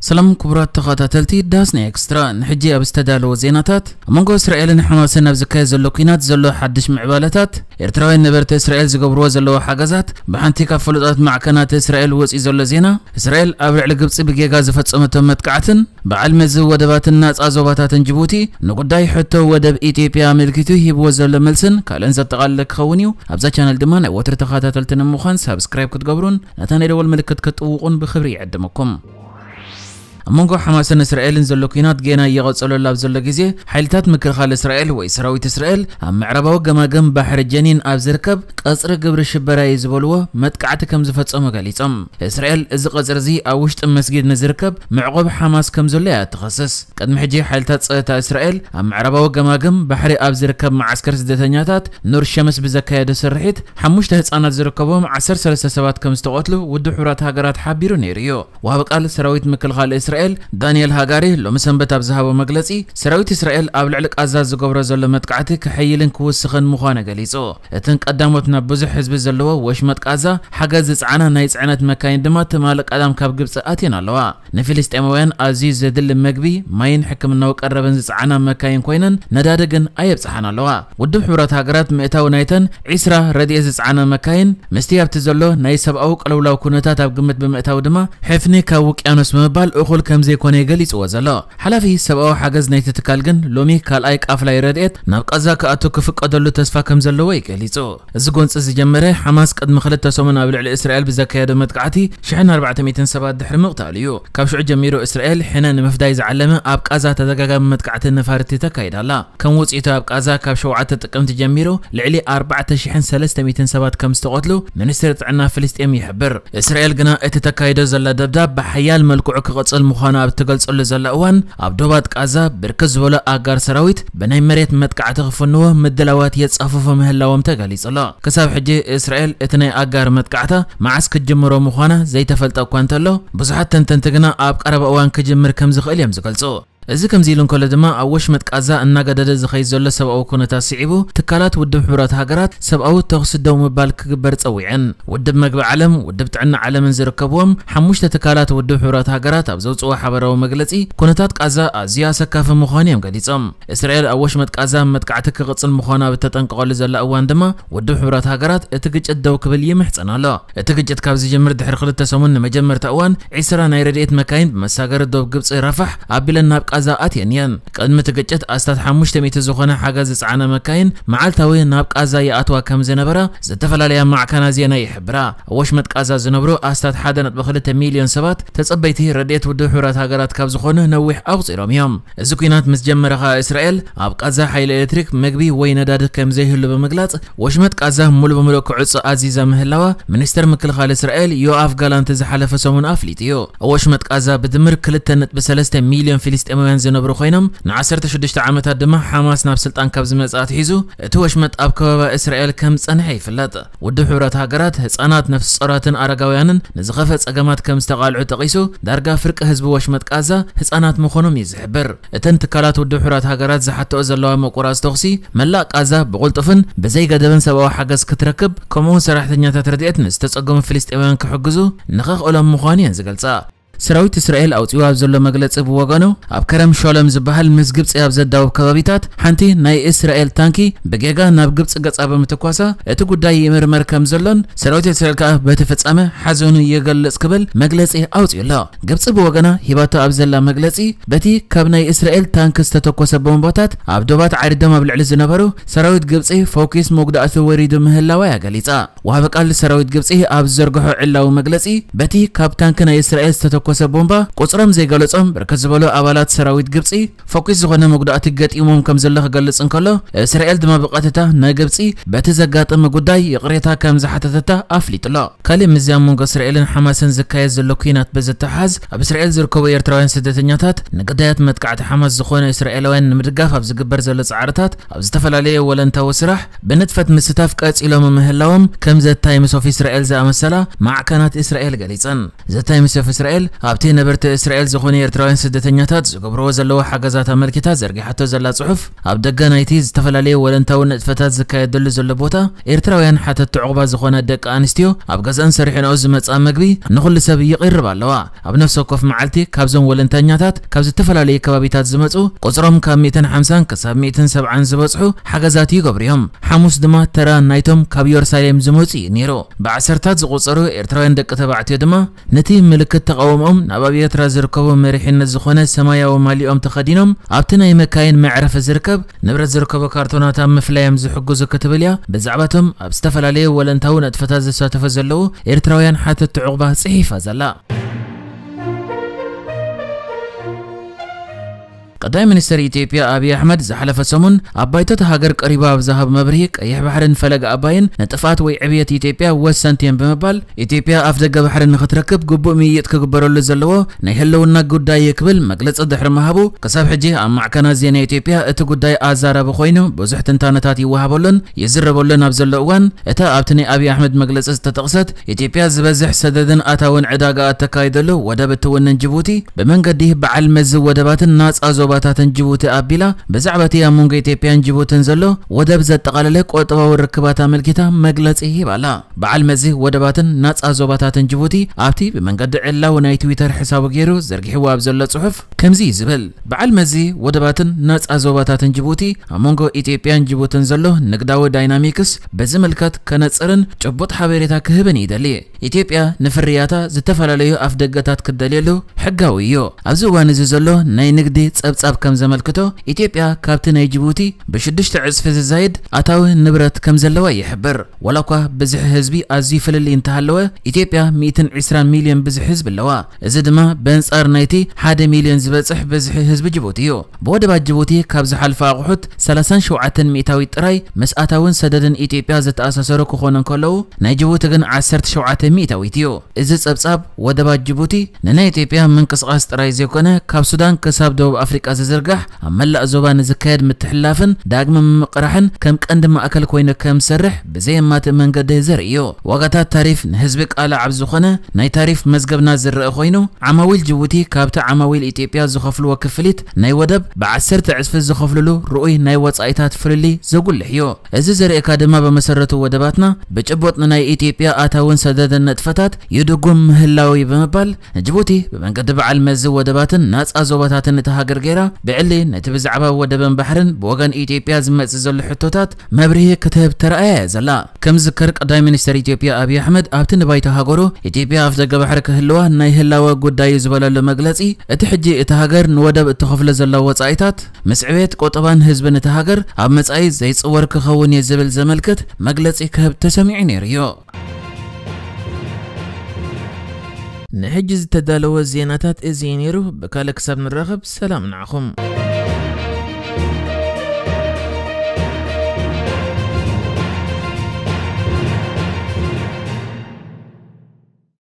ሰላም ክቡራት ተኸታተልቲ ዳስና ኤክስትራ፣ ንሕጂ ኣብ ዝተዳለወ ዜናታት፣ ኣብ መንጎ እስራኤልን ሓማስን ኣብ ዝካየድ ዘሎ ኲናት ዘሎ ሓድሽ ምዕባለታት፣ ኤርትራውያን ነበርቲ እስራኤል ዝገብርዎ ዘለዉ ሓገዛት፣ ብሓንቲ ካብ ፍሉጣት ማዕከናት እስራኤል ወጺኡ ዘሎ ዜና፣ እስራኤል ኣብ ልዕሊ ግብጺ ብጌጋ ዝፈጸመቶ መጥቃዕትን በዓል መዚ ወደባትን ናጻ ዞባታትን ጅቡቲ ንጉዳይ ሕቶ ወደብ ኢትዮጵያ ኣመልኪቱ ሂብዎ ዘሎ መልስን ካልእን ዘጠቓለለ ክኸውን እዩ። ኣብዛ ቻነል ድማ ናይ ወትሪ ተኸታተልቲ ንምዃን ሳብስክራይብ ክትገብሩን ነታ ናይ ደወል ምልክት ክትጥውቑን ብኽብሪ ይዕድመኩም። ኣብ መንጎ ሓማስን እስራኤልን ዘሎ ኲናት ጌና እየቐጸለሉ ኣብ ዘሎ ግዜ፣ ሓይልታት ምክልኻል እስራኤል ወይ ሰራዊት እስራኤል ኣብ ምዕራባዊ ገማግም ባሕሪ ጀኒን ኣብ ዝርከብ ቀጽሪ ግብሪ ሽበራ እዩ ዝበልዎ መጥቃዕቲ ከም ዝፈጸሙ ገሊጾም። እስራኤል እዚ ቀጽሪ እዚ ኣብ ውሽጢ መስጊድ ንዝርከብ መዕቆቢ ሓማስ ከም ዘሎ እያ እትኸስስ። ቅድሚ ሕጂ ሓይልታት ጸጥታ እስራኤል ኣብ ምዕራባዊ ገማግም ባሕሪ ኣብ ዝርከብ መዓስከር ስደተኛታት ኑር ሸምስ ብዘካየዶ ስርሒት፣ ሓሙሽተ ህጻናት ዝርከብዎም ዓሰርተ ሰለስተ ሰባት ከም ዝተቐትሉ ውድብ ሕቡራት ሃገራት ሓቢሩ ነይሩ እዩ። ወሃቢ ቃል ሰራዊት ምክልኻል እስራኤል ዳንኤል ሃጋሪ ሎሚ ሰንበት ኣብ ዝሃቦ መግለጺ፣ ሰራዊት እስራኤል ኣብ ልዕሊ ቃዛ ዝገብሮ ዘሎ መጥቃዕቲ ክሕይልን ክውስኽን ምዃኑ ገሊጹ። እተን ቀዳሞት ናብ ብዙሕ ህዝቢ ዘለዎ ወሽመጥ ቃዛ ሓገዝ ዝጸዓና ናይ ጽዕነት መካይን ድማ ትማሊ ቀዳም ካብ ግብጺ ኣትየን ኣለዋ። ንፊልስጤማውያን ኣዝዩ ዘድሊ መግቢ፣ ማይን ሕክምናዊ ቀረብን ዝጸዓና መካይን ኮይነን፣ ነዳዲ ግን ኣየብጽሓን ኣለዋ። ውድብ ሕቡራት ሃገራት ምእታው ናይተን ዒስራ ረድኤት ዝጸዓና መካይን፣ ምስቲ ኣብቲ ዘሎ ናይ ሰብኣዊ ቅልውላው ኩነታት ኣብ ግምት ብምእታው ድማ፣ ሕፍኒ ካብ ውቅያኖስ ብምባል እኹል ከም ዘይኮነ ገሊጽዎ ዘሎ። ሓላፊ ሰብኣዊ ሓገዝ ናይቲ ትካል ግን፣ ሎሚ ካልኣይ ቃፍላይ ረድኤት ናብ ቃዛ ክኣቱ ክፍቀደሉ ተስፋ ከም ዘለዎ እዩ ገሊጹ። እዚ ጎንጺ ዝጀመረ ሓማስ ቅድሚ ክልተ ሰሙን ኣብ ልዕሊ እስራኤል ብዘካየዶ መጥቃዕቲ ሽሕን ኣርባዕተ ሚእትን ሰባት ድሕሪ ምቕታሉ እዩ። ካብ ሽዑ ጀሚሩ እስራኤል ሕነ ንምፍዳይ ዝዓለመ ኣብ ቃዛ ተደጋጋሚ መጥቃዕቲ ነፋርቲ ተካይድ ኣላ። ከም ውጽኢቱ ኣብ ቃዛ ካብ ሸውዓተ ጥቅምቲ ጀሚሩ ልዕሊ ኣርባዕተ ሽሕን ሰለስተ ሚእትን ሰባት ከም ዝተቐትሉ ሚኒስትሪ ጥዕና ፍልስጤም ይሕብር። እስራኤል ግና እቲ ተካይዶ ዘላ ደብዳብ ብሓያል መልክዑ ክቕጽል ምዃኑ ኣብ ትገልጸሉ ዘላ እዋን፣ ኣብ ዶባት ቃዛ ብርክት ዝበሉ ኣጋር ሰራዊት ብናይ መሬት መጥቃዕቲ ክፍንዎ ምድላዋት የጻፍፉ ምህላዎም ተገሊጹ ኣሎ። ክሳብ ሕጂ እስራኤል እቲ ናይ ኣጋር መጥቃዕታ መዓስ ክትጅምሮ ምዃና ዘይተፈልጠ እኳ እንተሎ፣ ብዙሓት ተንተንቲ ግና ኣብ ቀረባ እዋን ክጅምር ከም ዝኽእል እዮም ዝገልጹ። እዚ ከምዚ ኢሉ እንከሎ ድማ፣ ኣብ ወሽመጥ ቃዛ እናገደደ ዝኸይድ ዘሎ ሰብኣዊ ኩነታት ስዒቡ፣ ትካላት ውድብ ሕቡራት ሃገራት ሰብኣዊ ተኹሲ ደው ምባል ክግበር ጸዊዐን። ውድብ መግቢ ዓለም፣ ውድብ ጥዕና ዓለምን ዝርከብዎም ሓሙሽተ ትካላት ውድብ ሕቡራት ሃገራት ኣብ ዘውጽዎ ሓበራዊ መግለጺ፣ ኩነታት ቃዛ ኣዝዩ ኣሰካፊ ምዃኑ እዮም ገሊጾም። እስራኤል ኣብ ወሽመጥ ቃዛ መጥቃዕቲ ክቕጽል ምዃኑ ኣብ እተጠንቀቐሉ ዘላ እዋን ድማ፣ ውድብ ሕቡራት ሃገራት እቲ ግጭት ደው ክብል ይምሕጸን ኣሎ። እቲ ግጭት ካብ ዝጅምር ድሕሪ ክልተ ሰሙን ንመጀመርታ እዋን ዒስራ ናይ ረድኤት መካይን ብመሳገሪ ዶብ ግብጺ ራፋሕ ኣቢለን ናብ ቃዛ ኣትየን እየን። ቅድሚ እቲ ግጭት ኣስታት ሓሙሽተ ሚእቲ ዝኾነ ሓገዝ ዝጸዓና መካይን መዓልታዊ ናብ ቃዛ ይኣትዋ ከም ዝነበራ ዝተፈላለያ ማዕከና ዜና ይሕብራ። ኣብ ወሽመጥ ቃዛ ዝነብሩ ኣስታት ሓደ ነጥቢ ክልተ ሚልዮን ሰባት ተጸበይቲ ረድኤት ውድብ ሕቡራት ሃገራት ካብ ዝኾኑ ነዊሕ ኣቑጺሮም እዮም። እዚ ኲናት ምስ ጀመረ ኸኣ እስራኤል ኣብ ቃዛ ሓይሊ ኤሌክትሪክ፣ መግቢ ወይ ነዳዲ ከም ዘይህሉ ብምግላጽ፣ ወሽመጥ ቃዛ ሙሉ ብምሉእ ክዕጾ ኣዚዛ ምህላዋ ሚኒስተር ምክልኻል እስራኤል ዮኣፍ ጋላንት ዝሓለፈ ሰሙን ኣፍሊጡ እዩ። ኣብ ወሽመጥ ቃዛ ብድምር ክልተ ነጥቢ ሰለስተ ሚልዮን ፊልስጤማውያን ዝነብሩ ኮይኖም፣ ንዓሰርተ ሽዱሽተ ዓመታት ድማ ሓማስ ናብ ስልጣን ካብ ዝመጽእ ኣትሒዙ፣ እቲ ወሽመጥ ኣብ ከበባ እስራኤል ከም ዝጸንሐ ይፍለጥ። ውድብ ሕቡራት ሃገራት ህጻናት፣ ነፍሲ ጾራትን ኣረጋውያንን ንዝኸፍአ ጸገማት ከም ዝተቓልዑ ጠቒሱ፣ ዳርጋ ፍርቂ ህዝቢ ወሽመጥ ቃዛ ህጻናት ምዃኖም እዩ ዝሕብር። እተን ትካላት ውድብ ሕቡራት ሃገራት ዝሓተኦ ዘለዋ ምቁራጽ ተኹሲ፣ መላእ ቃዛ ብቕልጡፍን ብዘይ ገደብን ሰብኣዊ ሓገዝ ክትረክብ፣ ከምኡውን ሰራሕተኛታት ረድኤት ንዝተጸገሙ ፍልስጤማውያን ክሕግዙ ንኸኽእሎም ምዃኑ እየን ዝገልጻ። ሰራዊት እስራኤል ኣውጺኡ ኣብ ዘሎ መግለጺ ብወገኑ፣ ኣብ ከረም ሾለም ዝበሃል ምስ ግብጺ ኣብ ዘዳውብ ከባቢታት ሓንቲ ናይ እስራኤል ታንኪ ብጌጋ ናብ ግብጺ ገጻ ብምትኳሳ፣ እቲ ጉዳይ ይምርመር ከም ዘሎን ሰራዊት እስራኤል ከኣ በቲ ፍጻመ ሓዘኑ ይገልጽ ክብል መግለጺ ኣውጺኡ ኣሎ። ግብጺ ብወገና ሂባቶ ኣብ ዘላ መግለጺ፣ በቲ ካብ ናይ እስራኤል ታንክ ዝተተኮሰ ቦምባታት ኣብ ዶባት ዓሪዶም ኣብ ልዕሊ ዝነበሩ ሰራዊት ግብጺ ፎኪስ መጉዳእቲ ወሪዱ ምህላዋ እያ ገሊጻ። ወሃቢ ቃል ሰራዊት ግብጺ ኣብ ዝዘርግሖ ዕላዊ መግለጺ፣ በቲ ካብ ታንክ ናይ እስራኤል ዝተተኮሰ ቦምባ ቁጽሮም ዘይገለጾም ብርክት ዝበሉ ኣባላት ሰራዊት ግብጺ ፎኪስ ዝኾነ መጉዳእቲ ገጢሞም ከም ዘሎ ክገልጽ እንከሎ፣ እስራኤል ድማ ብቐጥታ ንግብጺ በቲ ዘጋጠመ ጉዳይ ይቕሬታ ከም ዝሓተተታ ኣፍሊጡ ኣሎ። ካልእ ምስዚ ኣብ መንጎ እስራኤልን ሓማስን ዝካየድ ዘሎ ኲናት ብዝተሓዝ፣ ኣብ እስራኤል ዝርከቡ ኤርትራውያን ስደተኛታት ንግዳያት መጥቃዕቲ ሓማስ ዝኾኑ እስራኤላውያን ንምድጋፍ ኣብ ዝግበር ዘሎ ጻዕርታት ኣብ ዝተፈላለየ ወለንታዊ ስራሕ ብንጥፈት ምስታፍ ቀጺሎም ምህላዎም ከም ዘ ታይምስ ኦፍ እስራኤል ዝኣመሰላ ማዕከናት እስራኤል ገሊጸን። ዘ ታይምስ ኦፍ እስራኤል ኣብቲ ነበርቲ እስራኤል ዝኾኑ ኤርትራውያን ስደተኛታት ዝገብርዎ ዘለዉ ሓገዛት ኣመልኪታ ዘርጊሓቶ ዘላ ጽሑፍ፣ ኣብ ደገ ናይቲ ዝተፈላለዩ ወለንታዊ ንጥፈታት ዝካየደሉ ዘሎ ቦታ፣ ኤርትራውያን ሓተቲ ዑቕባ ዝኾና ደቂ ኣንስትዮ ኣብ ገዝአን ሰሪሐንኦ ዝመጻ መግቢ ንኹሉ ሰብ ይቕርብ ኣለዋ። ኣብ ነፍሲ ወከፍ መዓልቲ ካብዞም ወለንተኛታት ካብ ዝተፈላለዩ ከባቢታት ዝመጹ፣ ቁጽሮም ካብ ሚእትን ሓምሳን ክሳብ ሚእትን ሰብዓን ዝበጽሑ ሓገዛት ይገብሩ እዮም። ሓሙስ ድማ ተራ ናይቶም ካብ የሩሳሌም ዝመጹ እዩ ነይሩ። ብዓሰርታት ዝቑጸሩ ኤርትራውያን ደቂ ተባዕትዮ ድማ ነቲ ምልክት ተቓውሞኦም ናብ ኣብ ኤርትራ ዝርከቡ መሪሕነት ዝኾነ ሰማያዊ ማሊኦም ተኸዲኖም ኣብቲ ናይ መካይን መዕረፊ ዝርከብ ንብረት ዝርከቡ ካርቶናት ኣብ ምፍላዮም ዝሕግዙ ክትብል እያ ብዛዕባቶም ኣብ ዝተፈላለዩ ወለንታዊ ንጥፈታት ዝሳተፉ ዘለዉ ኤርትራውያን ሓተቲ ዑቕባ ጽሒፋ ዘላ። ቀዳማይ ሚኒስትር ኢትዮጵያ ኣብይ ኣሕመድ ዝሓለፈ ሰሙን ኣብ ባይቶ እታ ሃገር ቀሪቡ ኣብ ዝሃቦ መብርሂ፣ ቀይሕ ባሕርን ፈለግ ኣባይን ንጥፍኣት ወይ ዕብየት ኢትዮጵያ ወሰንቲ እዮም ብምባል፣ ኢትዮጵያ ኣፍ ደገ ባሕሪ ንኽትረክብ ግቡእ ምይይጥ ክግበረሉ ዘለዎ ናይ ህልውና ጉዳይ እዩ ክብል መግለጺ ድሕሪ ምሃቡ፣ ክሳብ ሕጂ ኣብ ማዕከናት ዜና ኢትዮጵያ እቲ ጉዳይ ኣዛራቢ ኮይኑ ብዙሕ ትንታነታት ይወሃበሉን ይዝረበሉን ኣብ ዘሎ እዋን፣ እታ ኣብቲ ናይ ኣብይ ኣሕመድ መግለጺ ዝተጠቕሰት ኢትዮጵያ ዝበዝሕ ሰደድን ኣታውን ዕዳጋ እተካይደሉ ወደብ እትውንን ጅቡቲ፣ ብመንገዲ በዓል መዚ ወደባትን ናጻ ዞባታትን ጅቡቲ ኣቢላ፣ ብዛዕባ እቲ ኣብ መንጎ ኢትዮጵያን ጅቡትን ዘሎ ወደብ ዘጠቓለለ ቁጠባዊ ርክባት ኣመልኪታ መግለጺ ሂባ ኣላ። በዓል መዚ ወደባትን ናጻ ዞባታትን ጅቡቲ ኣብቲ ብመንገዲ ዕላዊ ናይ ትዊተር ሕሳቡ ገይሩ ዘርጊሕዎ ኣብ ዘሎ ጽሑፍ ከምዚ እዩ ዝብል። በዓል መዚ ወደባትን ናጻ ዞባታትን ጅቡቲ ኣብ መንጎ ኢትዮጵያን ጅቡትን ዘሎ ንግዳዊ ዳይናሚክስ ብዝምልከት ከነጽርን ጭቡጥ ሓበሬታ ክህብን ይደሊ። ኢትዮጵያ ንፍርያታ ዝተፈላለዩ ኣፍደገታት ክደልየሉ ሕጋዊ እዩ። ኣብዚ እዋን እዚ ዘሎ ናይ ንግዲ ጸብጻብ ከም ዘመልክቶ፣ ኢትዮጵያ ካብቲ ናይ ጅቡቲ ብሽዱሽተ ዕጽፊ ዝዛይድ ኣታዊ ንብረት ከም ዘለዋ ይሕብር። ዋላ እኳ ብዝሒ ህዝቢ ኣዝዩ ፍልልይ እንተሃለወ፣ ኢትዮጵያ ሚእትን ዕስራን ሚልዮን ብዝሒ ህዝቢ ኣለዋ። እዚ ድማ በንጻር ናይቲ ሓደ ሚልዮን ዝበጽሕ ብዝሒ ህዝቢ ጅቡቲ እዩ። ብወደባት ጅቡቲ ካብ ዝሓልፉ ኣቑሑት ሰላሳን ሸውዓተን ሚእታዊት ጥራይ ምስ ኣታውን ሰደድን ኢትዮጵያ ዝተኣሳሰሩ ክኾኑ እንከለዉ፣ ናይ ጅቡቲ ግን ዓሰርተ ሸውዓተ ሚእታዊት እዩ። እዚ ጸብጻብ ወደባት ጅቡቲ ንናይ ኢትዮጵያ ምንቅስቓስ ጥራይ ዘይኮነ፣ ካብ ሱዳን ክሳብ ደቡብ ኣፍሪቃ ዝዝርጋሕ ኣብ መላእ ዞባ ንዝካየድ ምትሕልላፍን ዳግመ ምምቕራሕን ከም ቀንዲ ማእከል ኮይኑ ከም ዝሰርሕ ብዘየማትእ መንገዲ ዘርኢ እዩ። ዋጋታት ታሪፍ ንህዝቢ ቃላዕ ኣብ ዝኾነ ናይ ታሪፍ መዝገብና ዝረአ ኮይኑ፣ ዓማዊል ጅቡቲ ካብቲ ዓማዊል ኢትዮጵያ ዝኸፍልዎ ክፍሊት ናይ ወደብ ብዓሰርተ ዕጽፊ ዝኸፍልሉ ርኡይ ናይ ወጻኢታት ፍልልይ ዘጉልሕ እዩ። እዚ ዘርእየካ ድማ ብመሰረቱ ወደባትና ብጭቡጥ ንናይ ኢትዮጵያ ኣታውን ሰደድን ንጥፈታት ይድጉም ምህላው እዩ ብምባል፣ ንጅቡቲ ብመንገዲ በዓል መዚ ወደባትን ናጻ ዞባታትን እታ ሃገር ገይራ ብዕሊ ነቲ ብዛዕባ ወደብን ባሕርን ብወገን ኢትዮጵያ ዝመጽእ ዘሎ ሕቶታት መብርሂ ክትህብ ተራእያ እያ ዘላ። ከም ዝዝከር ቀዳማይ ሚኒስተር ኢትዮጵያ ኣብይ ኣሕመድ ኣብቲ ንባይቶ ሃገሩ ኢትዮጵያ ኣፍ ደገ ባሕሪ ክህልዋ ናይ ህላወ ጉዳይ እዩ ዝበለሉ መግለጺ፣ እቲ ሕጂ እታ ሃገር ንወደብ እትኸፍሎ ዘላ ወጻኢታት ምስ ዕቤት ቁጠባን ህዝብን እታ ሃገር ኣብ መጻኢ ዘይጽወር ክኸውን እዩ ዝብል ዘመልክት መግለጺ ክህብ ተሰሚዑ ነይሩ እዩ። ንሕጂ ዝተዳለወ ዜናታት እዚ እዩ ነይሩ። ብካልእ ክሳብ ንራኸብ ሰላም ንዓኹም።